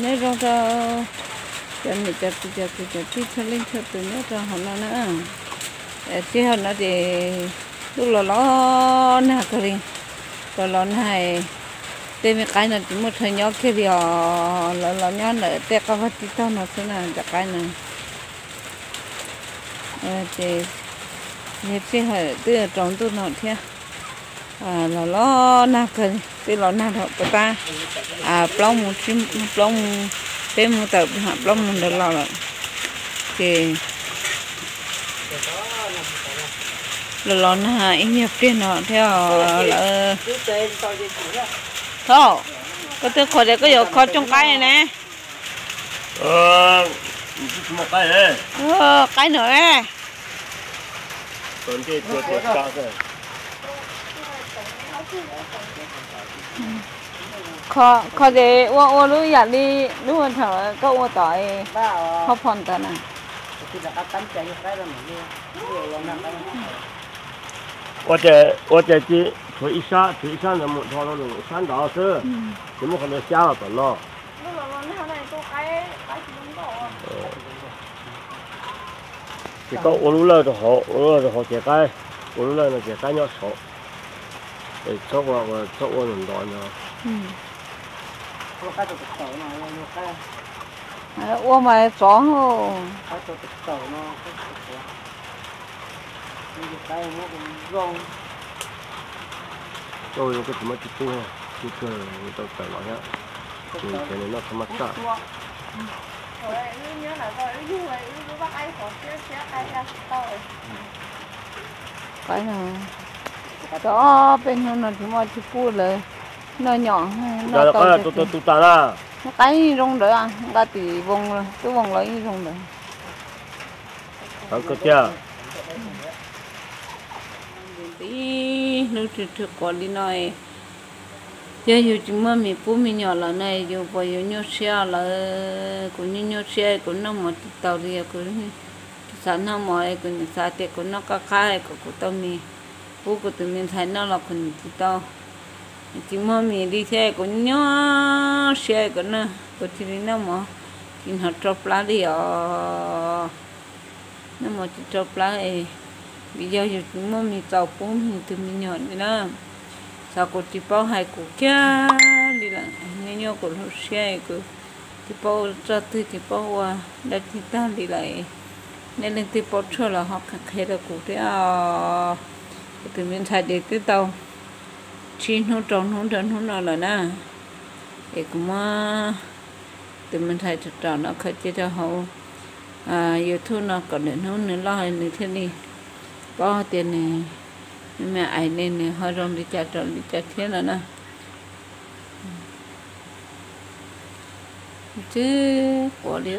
Nyob zoo rau cov niam cov txiv cov kwv cov tij txhua leej txhua tus nyob rau hauv no na. Sij hawm no ces ntuj los los nag kawg li, los los nag, tej me qaib no tsis muaj chaw nyob kiag li os, lawv los nyob ntawm tej qab vaj tib tog no xwb na cov qaib no. Ces yog sij hawm twb rau ntuj no thiab, los los nag kawg, twb los nag thaum puag ta plaub moos, plaub moos, peb moos tawm plaub moos ntawd los lawm. Ces los los nag ib nyuag pliag no thiab lawm. Thaum koj twb qhuas tias koj yuav kho cooj qaib ne. Qaib no, kho ces ua ua lub yam li lub thaum koj ua tom hauv phom ntawd na. Ua ces, ua ces tshuav ib sab, tshuav ib sab ntawd mus dhos rau nws sab nrad xwb, tsis muaj qhov ntawd xyab los tom no. Ces koj ua lub lawj rau hauv, ua lub lawj rau hauv ces qaib, ua lub lawj no ces qaib nyob saud. Es txhob ua, txhob ua ntawm ntov no. Ua mas tsov. Koj tsis muaj tsis pub, tsis kawg tau tawm los thiab. Nws cov nws noj txhob mab txaj. Qaib no, cov peb hnub no tsis muaj tsis pub lawv noj nyom, noj tau tu tas na. Qaib yeej zoo ntawd, nqa tim voos, twb voos los yeej zoo ntawd. Ib hnub twg twg quav li no, yog yus tsis muaj mis pub me nyuam lawm na, yus puas yuav nyuaj siab lawm? Kuv nyuaj nyuaj siab, kuv noj mov tsis tau li, kuv tsis xav noj mov, kuv nim xav tias kuv noj qab qab kom kuv tau mis pub kuv tus me ntxhais noj los kuv nim tsis tau. Tsis muaj mis li thiab, kuv nyuaj siab, kuv noj kuv cia li noj mov tsis hnov rau plab li os. Noj mov tsis rau plab es vim yog yus tsis muaj mis txaus pub yus tus me nyuam li na. Xyov kuv tsis paub hais kuv kiag li lawm, nyuaj nyuaj kuv lub siab, kuv tsis paub ua txoj twg, tsis paub ua dab tsi tag li lawm. Nej leej twg paub tshuaj los ho qhia qhia rau kuv thiab os. Kuv tus me ntxhais ces twb tau tsib hnub rau hnub nrog hnub no lawm na. Es kuv muab tus me ntxhais rau no khaws cia rau hauv YouTube no kom lwm hnub nws loj nws thiaj li paub tias nws, nws me ais ne nws ho zoo li cas rau li cas thiab no na. Twb quav li.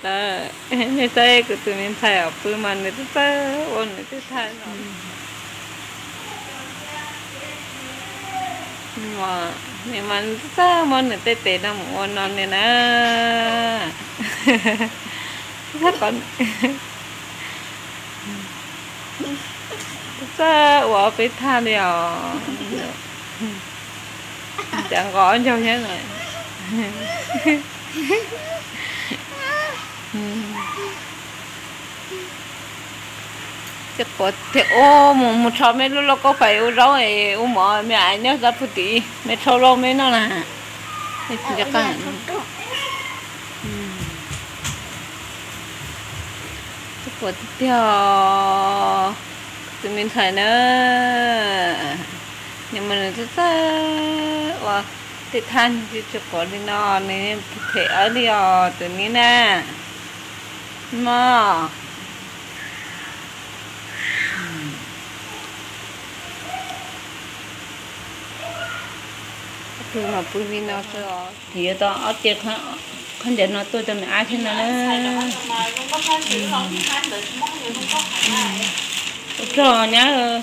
Nej saib kuv tus me ntxhais os, pw mas nws twb txawj ua nws tej thaj no. Nws mas nws twb txawj muab nws tej tes no mus ua no li na. Txawj ua ob peb thaj li os. Cas nqos ncaug thiab na. Ces quav tias ua mus mus tsho me lub lauj kaub fais ua zaub es ua mov me ais nyob sab pug tid me tsho lauj me noj na. Twb quav tiag tiag. Tus me ntxhais na, nws mas nws txawj txawj ua tej thaj tsis tsis quav li no, nws phem awb li os tus ni na. Mog. Pw mas pw li no xwb os. Yuav tau ob ce khaub ncaws no tuaj rau nws ab thiab no na. Ua tsaug nyab.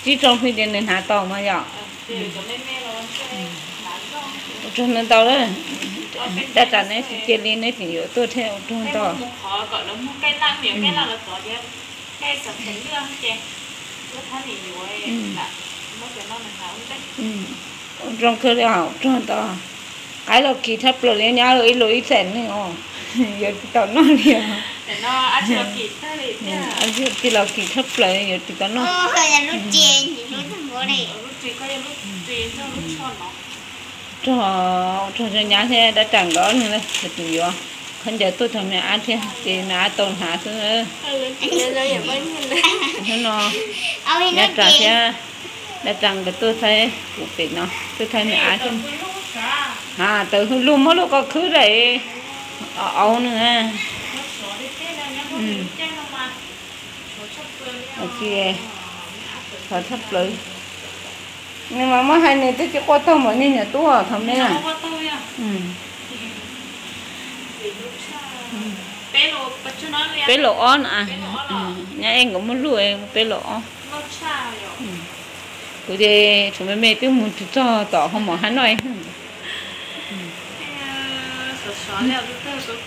Tsib rau hli ces nws hnav tau mas yom. Ua tsaug ntau ntau, dab tsam neb tsis cia li neb tseem yuav tuaj thiab, ua tsaug ntau. Zoo kawg li os, rog tau qaib los kim tshaj plaws li nyab, ib lus ib xees ne os, yuav tsis tau noj li os. Tij los kim tshaj plaws, yuav tsis tau noj. Rog, rog zoo nyab thiab dab tsam nkawd ob leeg lawm, kuv tseem yuav khaub ncaws tuaj rau me ab thiab ces me ab tau hnav xwb. Hnub no nyab ras thiab dab tsam nkawd tuaj thaij kuv pem no, tuaj thaij me ab thiab. Ha, tawm hwj lug muab lub ko khwb daim aub nws. Thov tshaj plaws. Nws mas muab hais nws twb tsis quaj taug npaum niag nyuam tub thaum me na. Peb los ob na, nyab ej nkawd muab luj peb los ob. Kuv ces tsuas me me twb mus tsis txog tom hoo mom hab noj.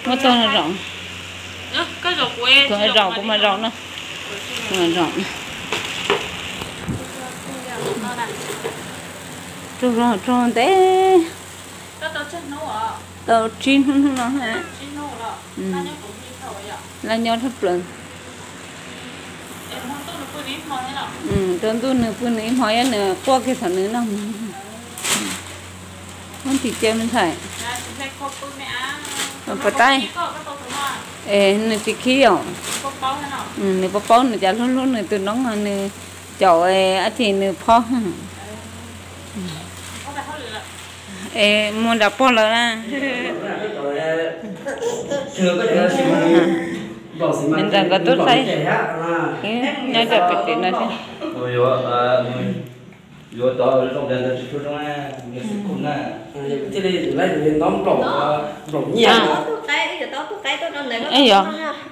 Muab tog no zaum, kuv zaum kuv mas zaum no, zaum. Raug zog raug ntev, tau tsib hnub hnub no. Laj nyob tshaj plaws. Rau ntuj nws pw nws ib hmo, yog nws quaj kiag thaum nws noj. Muab tim cia me ntxhais. Pas tab, es nws tsis khib os. Nws paub paub nws cas hlub hlub nws tus noob, nws caum ab tsi nws phob. Es mus nram pog lawm na. Nws ntawm nkawd tub saib, nyob rau pem pem no thiab.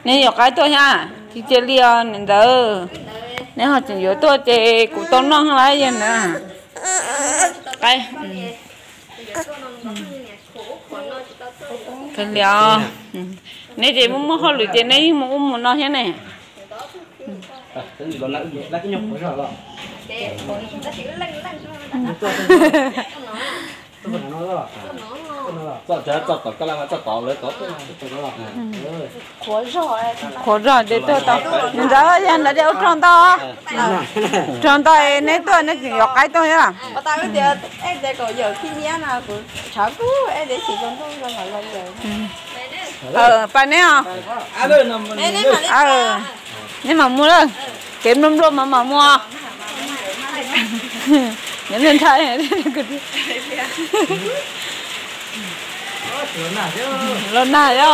Neb yuav qaib tuaj thiab? Tsis cia li os niam ntxawm, neb ho tseem yuav tuaj ces kuv tau noj lawm yog na. Qaib. Kawg li os, neb ces muaj muaj hauj lwm ces neb yeej mus ub mus no thiab ne. Qhuav zog ces tuaj tau. Niam ntxawm, yog ntawd ces ua tsaug ntau. Tsaug ntau, neb tuaj neb tseem yuav qaib tuaj thiab. Pab neb os. Neb mam mus lawm, kev nplua nplua mas mam mus. Neb ntshai. Los nag os.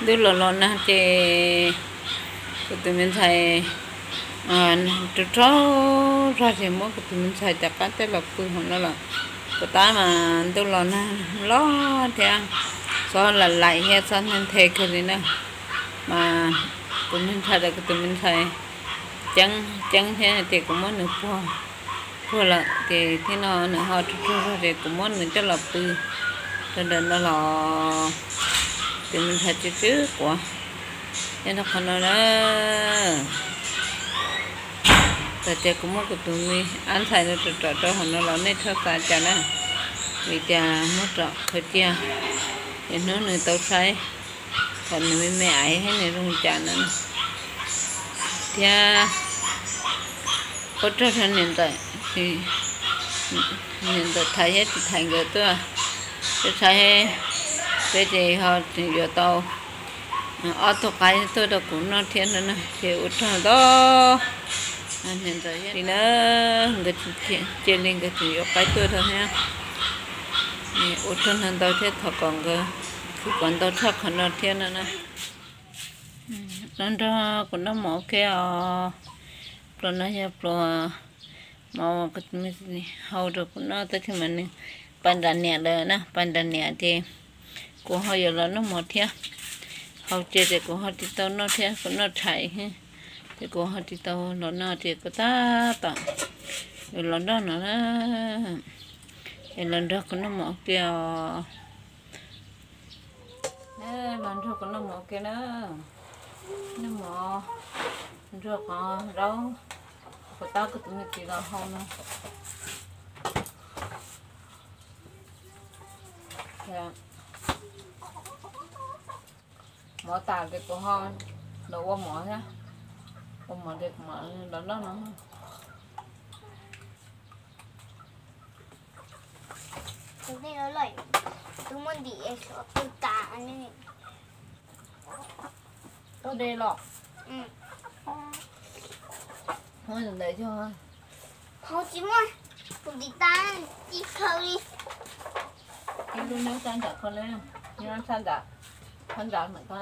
Ntuj los los nag ces kuv tus me ntxhais, rau rau zog ces muab kuv tus me ntxhais cov qaib tuaj los pw hauv no lawm. Puas tab mas ntuj los nag loj thiab, xob lam laim thiab xob nthe nthe kawg li na. Mas kuv me ntxhais rau kuv tus me ntxhais ceeb ceeb thiab ces kuv muab nws puag puag lawm ces thiab no nws ho rau rau zog ces kuv muab nws coj los pw rau ntawm no los tus me ntxhais tsw tsw quav nyob rau qhov no na. Txawm tias kuv muab kuv tus me ab ntxhais no rau rau hauv no los nej txhob xav cas na, vim tias muab rau qhwv cia, ces hnub nws tau saib thaum nws me me aiv thiab nws zoo cas no. Thiab ua tsaug rau niam ntxawm, niam ntxawm Thaiv thiab txiv Thaiv nkawd tuaj, tuaj saib peb ces ho tseem yuav tau ob tug qaib tuaj rau kuv noj thiab no na, ces ua tsaug ntau. Niam ntxawm thiab txiv na, nkawd cia li nkawd tseem yuav qaib tuaj rau thiab. Ua tsaug ntau thiab thov kom nkawd khwv kom ntau tshaj qhov no thiab no na. Los nrog kuv noj mov ua ke os. Pluas no yog pluas mov uas kuv tus me hau rau kuv noj, tab sis mas nws pais nram niam lawm na, pais nram niam ces kuv ho yuav los noj mov thiab. Hau ces ces kuv ho tsis tau noj thiab, kuv noj tshais, ces kuv ho tsis tau los noj ces kuv tab tom yuav los noj no na. Es los nrog kuv noj mov ua ke os. Los nrog kuv noj mov ua ke na. Noj mov, nrog qhov zaub, kuv tab kuv tus me txiv los hau no. Mov tas ces kuv ho los ua mov thiab. Ua mov ces kuv mam los noj no. Tus muab ntim es xov pw tas ne. Tus dej los. Muab ntawd cog. Hauv tsis muaj, tus ntim tas tsis khaws li. Ib lub nyob sab nram ko na, nyob sab nram, sab nram ntawm ko.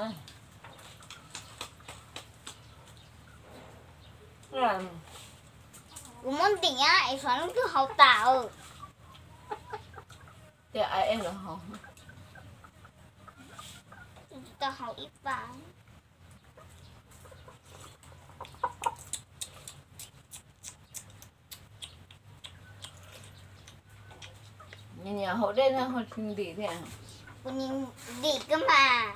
Kuv muab ntim es xov lub twg hauv tas. Ces ai es los hauv. Tau hauv ib pas. Nyiam hauv dej no ho tsis ntim thiab. Kuv ntim kawg mas.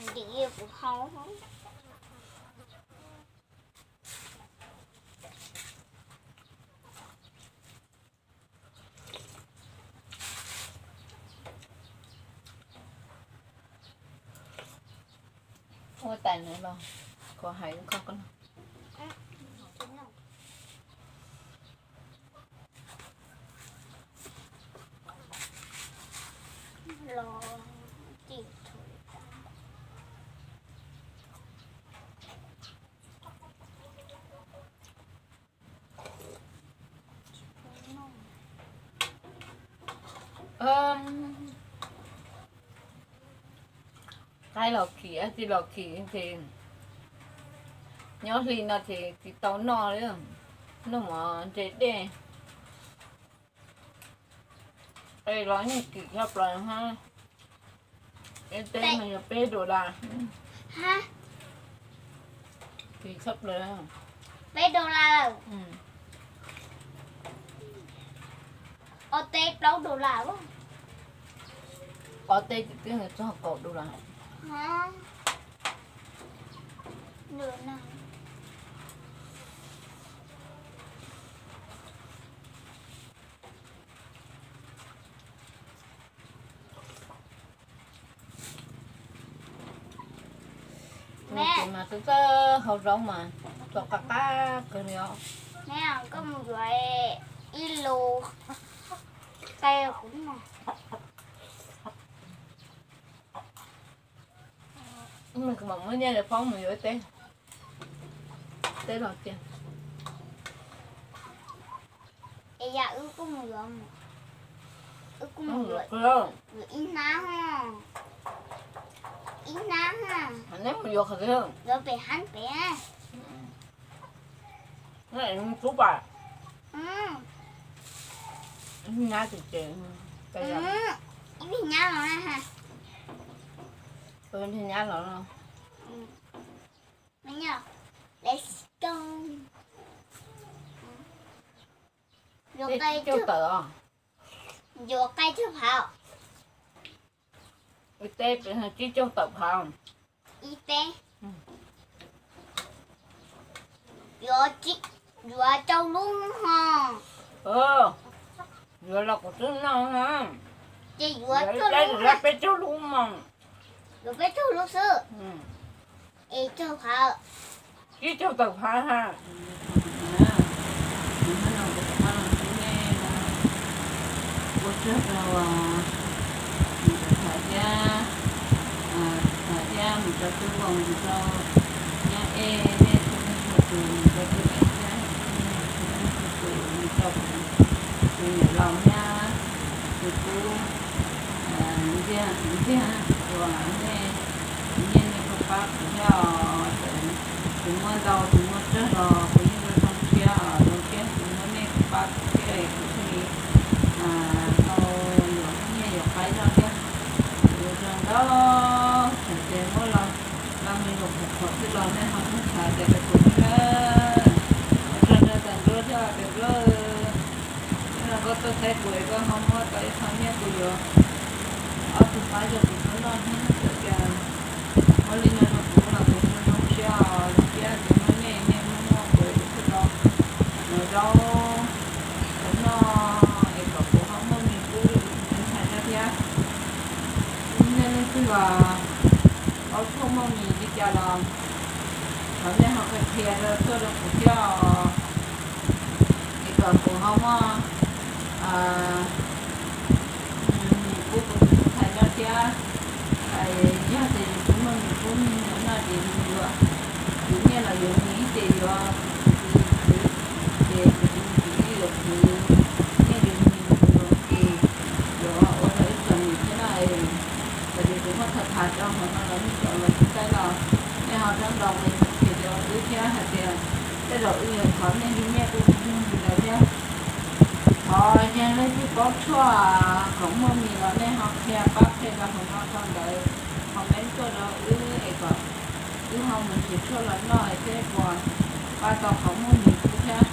Ntim kuv hau. Ua tais no los, kuv hais koj no. Qaib los khim, tsis los khim ces nyob hli no ces tsis tau noj li, noj mov ntse dej. Es los yeej kim tshaj plaws hab. Ib teb mas yog peb dollar. Kim tshaj plaws. Peb dollar lawm. Ob teb plaub dollar. Ob teb ces twb txog kaum dollar. Tus mas txawj txawj hau zaub mas txaus qab qab kawg li os. Koj mus yuav ib lus qe kuv no. Kuv mam muab nyiaj rau Foob mus yuav ib teb, teb los tiag. Es yam wb kuj mus yuav, wb kuj mus yuav ib hnab, ib hnab, neb mus yuav qhov twg? Yuav pem hab pem. Tub pas. Ib nyab ces, ib nyab los na. Ib nyab los no. Let's go. Yuav qe tsib caug tawm os. Yuav qe tsib caug phav. Ib teb tsib caug tawm phav. Ib teb. Yuav, yuav rau lub ho. Yuav los kuv twb noj na. Ces yuav ib teb yuav peb caug lub mog. Yuav peb caug lub xwb. Es caug phav. Tsib caug tawm phav ha. Ua tsaug rau mus cov thav thiab, thav thiab mus rau tub Voos, mus rau nyab Ej, nej txhua leej txhua tus, mus rau tub Ej thiab txhua leej txhua tus, mus rau kuv, kuv niam laus thiab tus tub Ntxiag, Ntxiag uas nej, nej, nej pab pab kuv thiab os. Tus muaj ntau tus muaj tsawg los kuv yeej zoo zoo siab, zoo siab kuv muaj nej pab kuv thiab kuv thiaj li tau yuav nyiaj yuav qaib zog thiab. Ua tsaug ntau, txawm tias muab los, los me nyuam qhuav qhuav xwb los nej ho txhawb xav tias kuv thiab na. Ua tsaug ntau, txawm nruab thiab os, txawm nruab. Koj tuaj saib kuv es koj ho muab tau ib qho nyiaj kuv yuav ob tug pab rau kuv tuaj noj thiab, txawm tias muab li no rau kuv los kuv zoo zoo siab os, thiab kuv muaj nyiaj nej muab muab kuv es kuv thiaj tau mus zaub kuv noj es kom kuv ho muaj mis pub rau kuv tus me ntxhais no thiab. Nej leej twg uas paub tshuaj muaj mis li cas los thov nej ho qhia qhia rau tuaj rau kuv thiab os, es kom kuv ho muaj mis pub kuv tus me ntxhais noj thiab. Yog tias yus tsis muaj mis pub me nyuam noj ces yus yuav, yus nyiaj los yuav mis ces yuav khwv, ces kuv tus me txiv yeej yuav khwv nyiaj yuav mis mus ces yuav ua tau ib txoj mis thiab na. Txawm tias kuv muab tham tham rau hauv no los nej cov uas tsis saib los nej ho rov ntaus nqi qhia rau wb thiab hais tias tej zaum wb yuav thov nej li nyiaj kuj tsis yog li ntawd thiab. Thov yog leej twg paub tshuaj kom muaj mis los nej ho qhia pab qhia rau hauv no rau ntawd, comment tuaj rau wb es kom wb ho mus nrhiav tshuaj los noj thiab puas pab tau qhov muaj mis kuv thiab.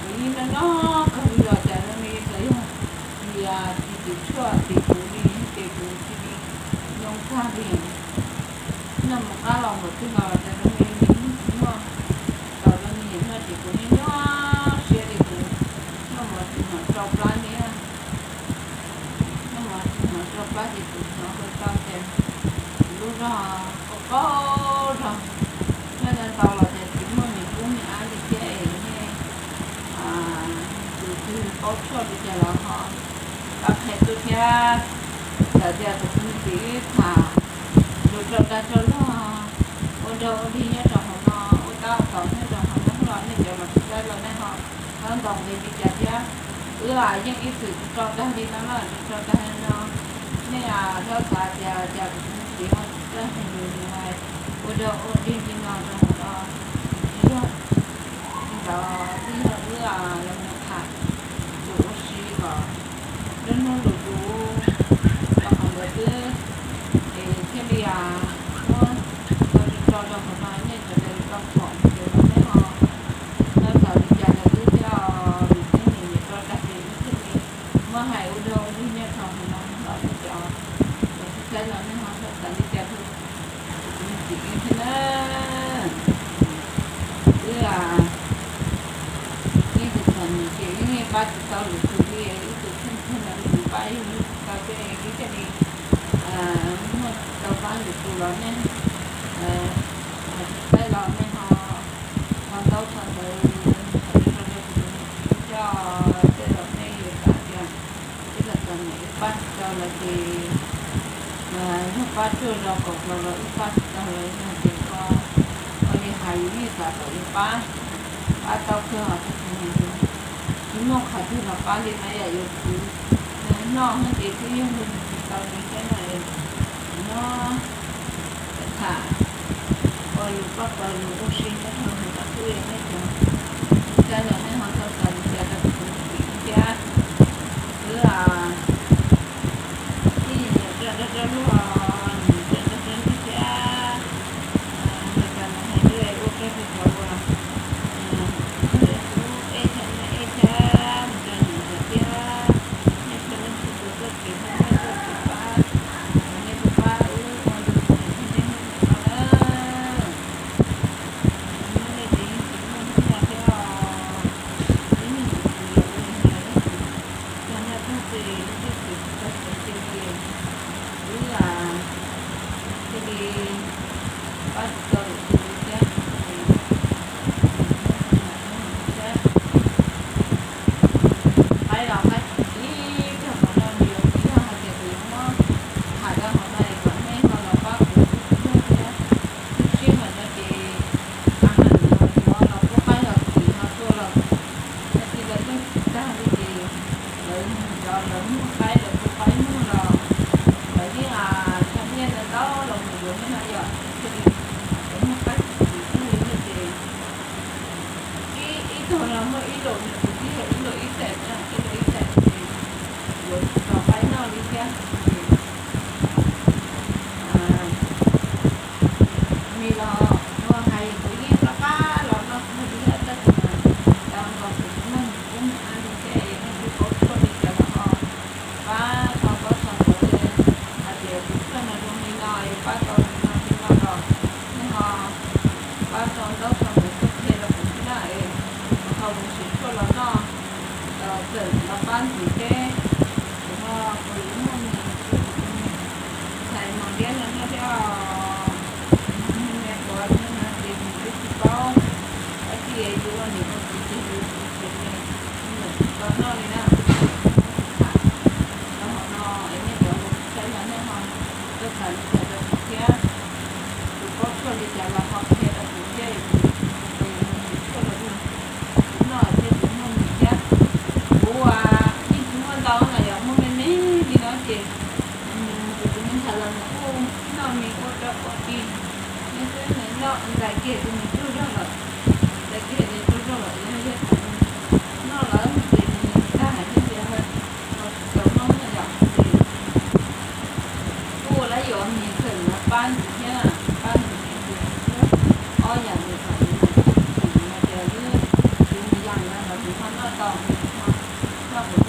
Kuv yeej noj noj kawg li los cas zoo li xyov yog vim tsis tim tshuaj tim kuv li ces kuv cia li nyoo tag li. Noj mov qab los npaum twg los cas zoo li nws yeej tsis muaj tau rau nws noj ces kuv yeej nyuaj siab li. Kuv noj mov tsis hnov rau plab thiab, noj mov tsis hnov rau plab ces kuv hnov hais tau tias kuv lub zog qaug qaug zog. Noj ntau los tias tsis muaj mis pub me ab li thiab es nej tus twg paub tshuaj li cas los ho pab qhia tuaj thiab. Txawm tias kuv tus me txiv tham lus rau dag rau luag ua dog ua dig nyob rau hauv no, ua tab ua tom nyob rau hauv no los nej cov uas tsis saib los nej ho rov ntaus nqi li cas thiab. Wb yeej ib txwm tso dag li no na, tso dag li no. Nej txhob xav tias cas kuv tus me txiv ho tsis txawj hais lus li, ua dog ua dig li no rau hauv no tsis yog li ntawd, twb yog wb los mus tham lus ua si kom lub hnub lus lus los qhov ntawd xwb, es thiaj li muab tso tso rau hauv no nej sawv daws tau pom ces nej ho txhob xav li cas rau wb thiab os. Vim peb niam niam tso dag ces wb thiaj li muab hais ua dog ua dig nyob rau hauv no los nej cov uas tsis saib los nej ho txhob xav li cas rau kuv tus me txiv thiab na. Wb ib txwm txom nyem ces wb yeej pab tsis tau lwm tus li, wb tus kheej kawg ntawd wb pab yus tsis tau ces wb thiaj li muaj tsis tau pab lwm tus los nej tsis saib los nej ho txhob ntaub txhob ntawv, txhob rau rau tus me txiv thiab os. Tej zaum nej yuav xav tias wb txom txom nyem wb pab tsis tau los ces yog pab ruaj zog kom tau los wb pab tsis tau los yog tias ua li hais yus yeej xav kom yus pab, pab tau kawg os tab sis mas yus tsis muaj qhov twg los pab li na, yam yuav khwv noj thiab ces twb yog li tsis tau li thiab na. Nyob tham ua lus paj paws lus ua si nyob rau hauv no xwb, nej cov tsis saib los nej ho txhob xav li cas rau kuv tus me txiv thiab. Wb ib yam nyiam rau dag rau luag, nyiam rau dag rau luag thiab. Yog tas mus hais tias ua rau cov uas ntxub ntxub ej thiab ej thiab mus rau nyiam ntxawm thiab, nej txhua leej txhua tus tuaj txhim hlub nej tuaj txhim pab, nej tuaj pab wb ua ntu zus thiab nej hnub nim no na. Kuv muaj nej ces yeej tsis muaj hnub no thiab os. Ib niag niam txiv los ua li hais, yog noj tag ces lub siab tsis tau sawv cia li, wb thiaj li pab tsis tau lwm tus li thiab. Thiab qaib los qaib tsis tsis tag qhov no, nws yuav tsis yog hais tias kuv yuav muab tham rau hauv no es kom nej ho los pab kuv thiab. Lub sij hawm no ces a ha nws yuav los pub qaib los txiv ho tuaj los tag, tsis lawv yeej tsis tag li ces lawv mus cov lawv muag qaib lawv pub qaib muag los lawv yeej tshaj niaj ntau ntau los mus yuav nej no yom, thiaj li lawv muag qaib tsis tsis tag li thiab ces ib, ib tog no muaj ib lus nws kuv twb yog ib lus ib xees, ib lus ib xees ces yuav tsis tau qaib noj li thiab ces mis los luag hais kuv yeej rov qab los noj kawg li thiab tab sis mas cas nkaus kuv tsis muaj mis pub me ab li thiab es leej twg paub txawm los pab ntxiv thiab, kuv ho kuv yuav muaj mis rau kuv tus ntxhais mos diab no noj thiab os. Nws qhuav no ces nws twb tsis paub, tab sis yus ua niam ua txiv ces yus tsis txhob noj li na. Los hauv no es nej cov saib los nej ho txhawj txhawj li cas rau kuv thiab. Tus paub tshuaj li cas los ho qhia rau kuv thiab, kuv yuav mus tshuaj rau kuv noj thiab kuv muaj mis thiab. Kuv yeej tsis muaj ntau na, yog muaj me me li no ces kuv tus me ntxhais los nws kuj noj mis ua rau ua ke. Nws xwb nws noj ntais kiag ces nws tsaug zog lawm, ntais kiag ces tsaug zog lawm, yog yog thaum nws noj lawm ces nws tag hais tias tsis tau noj na yom. Ces kuj ua lawv yuav mis txawm yuav pab ntxiv thiab, pab ntxiv thiab ces ob yam ntawd kom yus niam txiv no ces yus yus mus yam no los yus ho noj tau, yus ho noj kuv